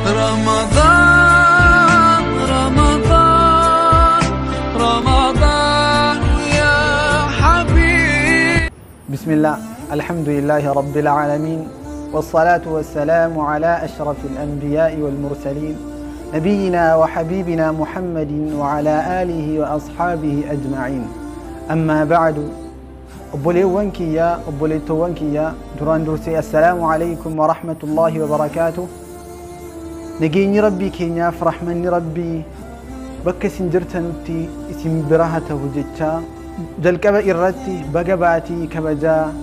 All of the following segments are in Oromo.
رمضان رمضان رمضان يا حبيب. بسم الله، الحمد لله رب العالمين، والصلاة والسلام على أشرف الأنبياء والمرسلين، نبينا وحبيبنا محمد وعلى آله وأصحابه أجمعين. أما بعد، obboleewwan kiyya, obboleettowwan kiyya, duraan dursee السلام عليكم ورحمة الله وبركاته. Nageenyi Rabbii keenyaaf rahmanni Rabbii bakka isin jirtanutti isin bira haa ta'u jechaa, jalqaba irratti baga baatii kabajaa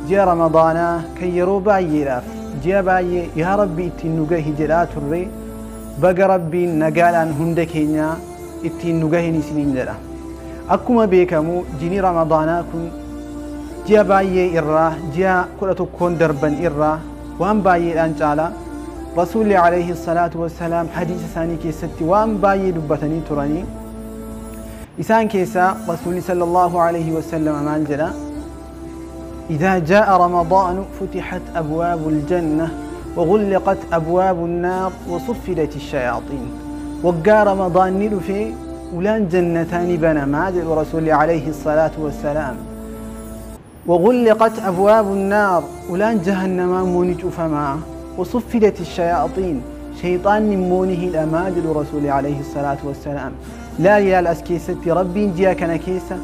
ji'a Ramadaanaa kan yeroo baay'eedhaaf ji'a baay'ee yaa Rabbi ittiin nu gahi jedhaa turre, baga Rabbiin nagaadhaan hunda keenyaa ittiin nu gahin isiniin jedha. Akkuma beekamu ji'i Ramadaanaa kun ji'a baay'ee irraa, ji'a 11n darban irraa waan baay'eedhaan caala. Rasuulli عليه الصلاة والسلام hadiisa isaanii keessatti waan baay'ee dubbatanii turanii. Isaan keessaa Rasuulli صلى الله عليه وسلم maal jedha? إذا جاء رمضان فتحت أبواب الجنة وغلقت أبواب النار وصفدت الشياطين. Waggaa رمضان dhufe ulaan jannataa ni banama jedhu Rasuulli عليه الصلاة والسلام. وغلقت أبواب النار، ulaan jahannamaa immoo ni cufama. وصفدت الشياطين، شيطان immoo ni hidhama jedhu Rasuulli عليه الصلاة والسلام. لا ilaal, as keessatti Rabbiin ji'a kana keessa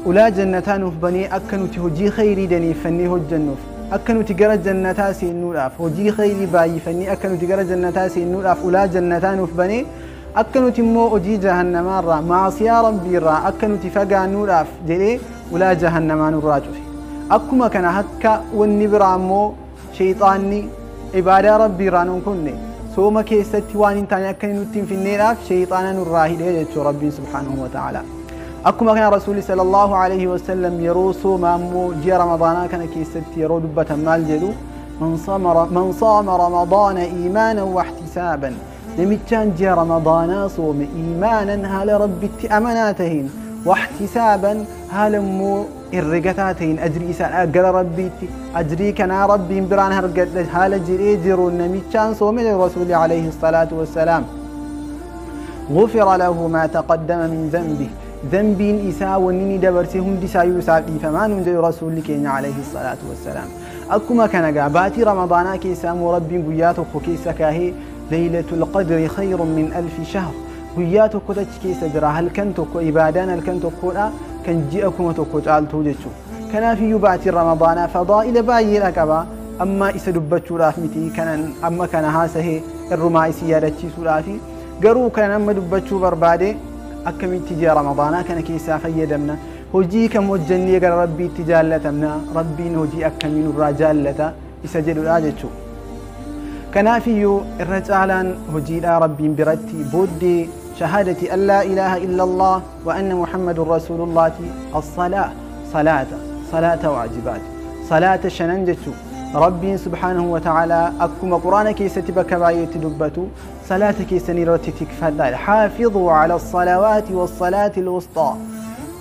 ulaa jannataa nuuf banee akka nuti hojii khayrii daneeffannee hojjennuuf, akka nuti gara jannataa seennuudhaaf, hojii khayrii baay'ifannee akka nuti gara jannataa seennuudhaaf ulaa jannataa nuuf banee, akka nuti immoo hojii jahannamaarraa, maasiyaa Rabbiirraa akka nuti fagaannuudhaaf jedhee ulaa jahannamaa nurraa cufe. Akkuma kana akka wanni biraa immoo sheexaanni ibaadaa Rabbiirraa nuun kunne, sooma keessatti waan hin taane akka nutti hin finneedhaaf sheexaana nurraa hidhee jechuu Rabbiin سبحانه وتعالى. Akkuma kana Rasuulli صلى الله عليه وسلم yeroo soomaa immoo ji'a Ramadaanaa kana keessatti yeroo dubbatan maal jedhu? من صام رمضان إيمانا واحتسابا, namichaan ji'a Ramadaanaa soome إيمانا haala Rabbitti amanaa tahin, واحتسابا haala immoo herregataa tahin, ajrii isaa gara Rabbiitti, ajrii kanaa Rabbiin biraan argadha haala jedhee jiru namichaan soome, Rasuulli عليه الصلاة والسلام, غفر له ما تقدم من ذنبه, ذنبين isaa wanni ni dabarse hundi isaayyuu isaaf dhiifamaa nuun jedhu Rasuulli keenya عليه الصلاة والسلام. Akkuma kana gaa baatii Ramadaanaa keessaa immoo Rabbiin guyyaa tokko keessa kaahee, ليلة القدر خير من ألف شهر, guyyaa tokko achi keessa jira, halkan tokko, ibaadaan halkan tokkodha kan ji'a 1000 caaltuu jechuudha. Kanaafiyyuu baatiin Ramadaanaa fadaa'ila baay'eedha qaba. Amma isa dubbachuudhaaf miti kanan amma kana haasahee, irrumaa isii yaadachiisuudhaafi. Garuu kan amma dubbachuu barbaade, akkamitti ji'a Ramadaanaa kana keessaa fayyadamna, hojii kam hojjennee gara Rabbiitti jaallatamna, Rabbiin hojii akkamii nurraa jaallata isa jedhudha jechuudha. Kanaafiyyuu irra caalaan hojiidhaa Rabbiin biratti booddee شهادة أن لا إله إلا الله وأن محمد رسول الله الصلاة، صلاة صلاة واجبات، صلاة shanan jechuu. Rabbiin سبحانه وتعالى akkuma Quraana keessatti bakka baay'eetti dubbatu, salaata keessanii irratti tikfadhaa, حافظوا على الصلوات والصلاة الوسطى,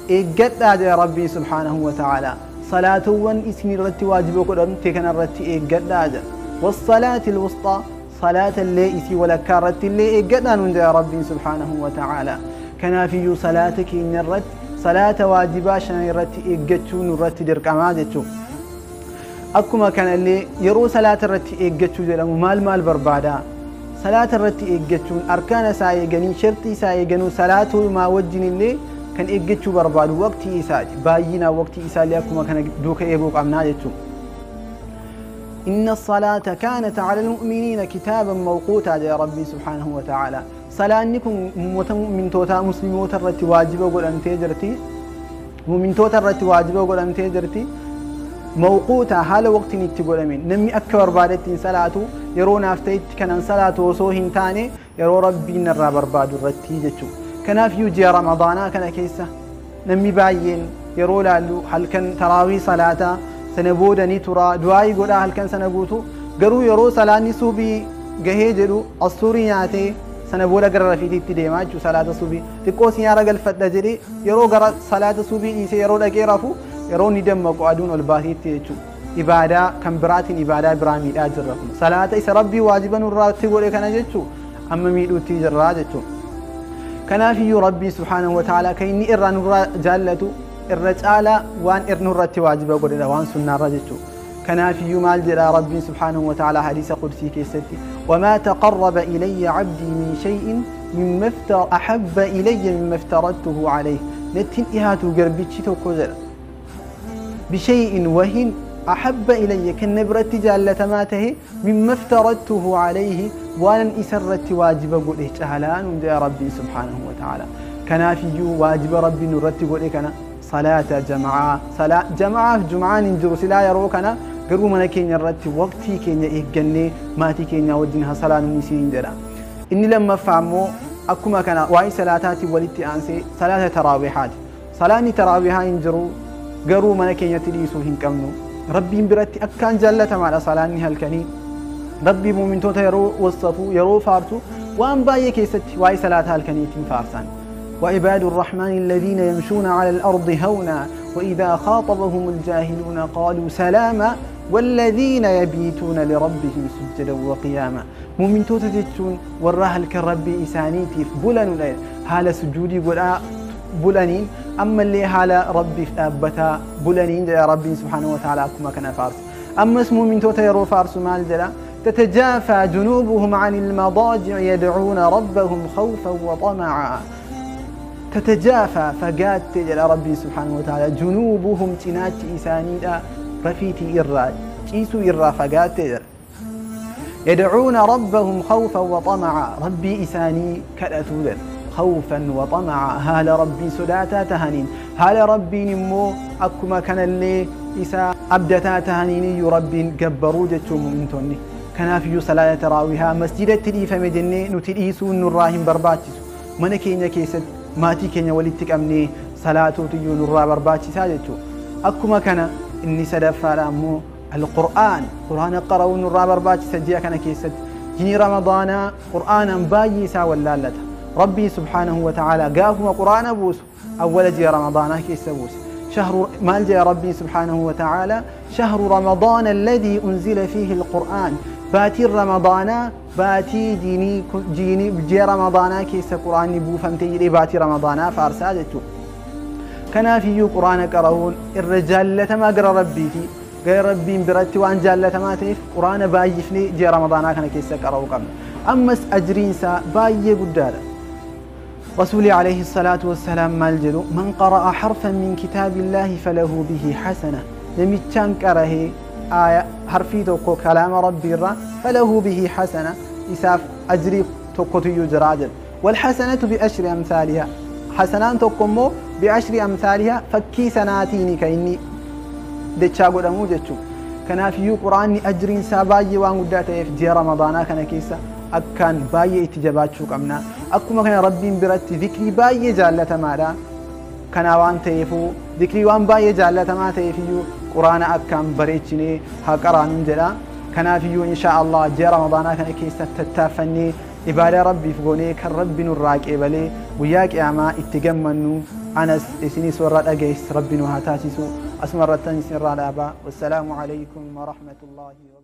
eeggadhaa jedha Rabbiin سبحانه وتعالى. Salaatowwan isin irratti waajiba godhamte kana irratti eeggadhaa jedha. والصلاة الوسطى, salaata illee isii walakkaa irratti illee eeggadhaa nuun jedha Rabbiin سبحانه وتعالى. Kanaafiyyuu salaata keenya irratti, salaata waajibaa shan irratti eeggachuu nurratti dirqamaa jechuudha. Akkuma kanallee yeroo salaata irratti eeggachuu jedhamu maal maal barbaada? Salaata irratti eeggachuun arkaana isaa eeganii, shartii isaa eeganuu, salaatumaa wajjin illee kan eeggachuu barbaadu waqtii isaati. Baay'inaan waqtii isaallee akkuma kana duuka eeguu qabnaa jechuudha. إن الصلاة كانت على المؤمنين كتابا موقوتا يا ربي سبحانه وتعالى. Salaanni kun mu'mintoota, musliimoota irratti waajiba godhamtee jirti. Mu'mintoota irratti waajiba godhamtee jirti. موقوتا haala waqtiin itti godhame, namni akka barbaadetti hin salaatu. Yeroo naaf ta'etti kanan salaatu osoo hin taane, yeroo Rabbiin irraa barbaadu irratti jechuudha. Kanaaf iyyuu ji'a Ramadaanaa kana keessa namni baay'een yeroo laallu halkan taraawii salaataa, sana booda ni tura, du'aayii godhaa halkan sana guutu. Garuu yeroo salaanni subii gahee jedhu assuurii nyaatee sana booda gara rafiitiitti deemaa jechuudha. Salaata subii xiqqoo si nyaara galfadha jedhee yeroo gara salaata subii dhiisee yeroo dhaqee rafu, yeroo ni dammaqu aduun ol baateetti jechuudha. Ibaadaa kan biraatiin ibaadaa biraa miidhaa jirra. Kun salaata isa Rabbii waajiba nurraatti godhe kana jechuu amma miidhuutti jirraa jechuu. Kanaafiyyuu Rabbii subhaanahu wa ta'aalaa kan inni irraa nurraa jaallatu irra caalaa waan nurratti waajiba godhedha, waan sunnaarra jechuu. Kanaafiyyuu maal jedha Rabbiin subhaanahu wa ta'aalaa hadiisa qudsii keessatti? Wamaa taqarraba ilayya cabdii min shay'in mimma ahabba ilayya mimma iftaradtuhu alayhi. Natti hin dhihaatu garbichi tokko jedha, bishay'in wahin, أحب إلي كنبرت جالة ماته مما افترضته عليه، وأن إسرت واجب قوله جهلان يا ربي سبحانه وتعالى. كنافي واجب ربي نرتب قوله كان صلاة جماعة، صلاة جماعة في جمعان جرس لا يروكنا قروا من كين يرتب وقتي كين يجني ماتي كين يودينها صلاة نسين جرا. إني لما فهموا أكما كان وعي صلاتاتي ولدت أنسي صلاة تراويحات، صلاة تراويحات ينجروا قروا من كين يتليسوا هنكمنوا ربي برتي أكان جلة مع صلاة هالكني. ربي مؤمن توتا يرو وصفو يرو فارسو وأن باي كيست واي صلاة هالكني فارسان. وعباد الرحمن الذين يمشون على الأرض هونا وإذا خاطبهم الجاهلون قالوا سلاما والذين يبيتون لربهم سجدا وقياما. مؤمن توتا تجون وراها الكربي إسانيتي في بلن هال سجودي ولا بلنين، أما اللي هالا ربي في أبتا بلنين يا ربي سبحانه وتعالى كما كان فارس. أما اسمه من توتا يرو فارس مال جلا تتجافى جنوبهم عن المضاجع يدعون ربهم خوفا وطمعا. تتجافى فقات جل ربي سبحانه وتعالى جنوبهم تنات إسانيدا رفيتي إرا تيسو إرا فقات جل يدعون ربهم خوفا وطمعا. ربي إساني كالأثوذ خوفا وطمعا، هال ربي سداتا تهنين، هال ربي نمو أكما كان اللي إسا أبدتا تهنين يربي جبرو جتو مؤمنتوني. كان في صلاة تراويها مسجد التليفة مدني نتليسو نراهم برباتيسو من كينيا كيسد ماتي كينيا ولدتك أمني صلاة تيو نرا برباتيسا جتو. أكما كان إني سدفا لأمو القرآن، قرآن قرأو نرا برباتيسا جيا كان كيسد جني رمضان قرآنا بايسا ولالتا ربي سبحانه وتعالى قافما قرآن بوس أول جي رمضان كيس بوس شهر مال جي ربي سبحانه وتعالى شهر رمضان الذي أنزل فيه القرآن. باتي رمضان باتي جيني جيني جي رمضان كيس قرآن بوفمتي باتي رمضان فارسالته. كان في قرآن قرؤون الرجال لتما قرأ ربيتي غير ربي برتي وأن جالة ما تيف قرآن بايفني جي رمضان كان كيس قرأو قبل. أمس أجرينسا باي قدارة رسولي عليه الصلاة والسلام مالجلو من قرأ حرفا من كتاب الله فله به حسنة. نمتشان كره آية حرفي توكو كلام ربي الرا فله به حسنة إساف أجري توكو يجراجل والحسنة بعشر أمثالها. حسنان توكمو بعشر أمثالها فكي سناتيني كإني دتشاغو دمو جتشو. كان في قرآن أجرين ساباي وان قداته في جي رمضان كان كيسا أكان باية اتجابات شوك أمنا. أكما كان ربي برت ذكري باية جالة مالا كان وان تيفو ذكري وان باية جالة ما تيفيو قرآن أكان بريتشني هقران جلا. كان فيو إن شاء الله جي رمضان كان كيسا تتافني إبادة ربي فقوني كالرب نراك إبالي وياك أعما اتجمنو أنا إسني سورة أجيس ربي نهاتاسسو أسمرتني سر الآباء. والسلام عليكم ورحمة الله وبركاته.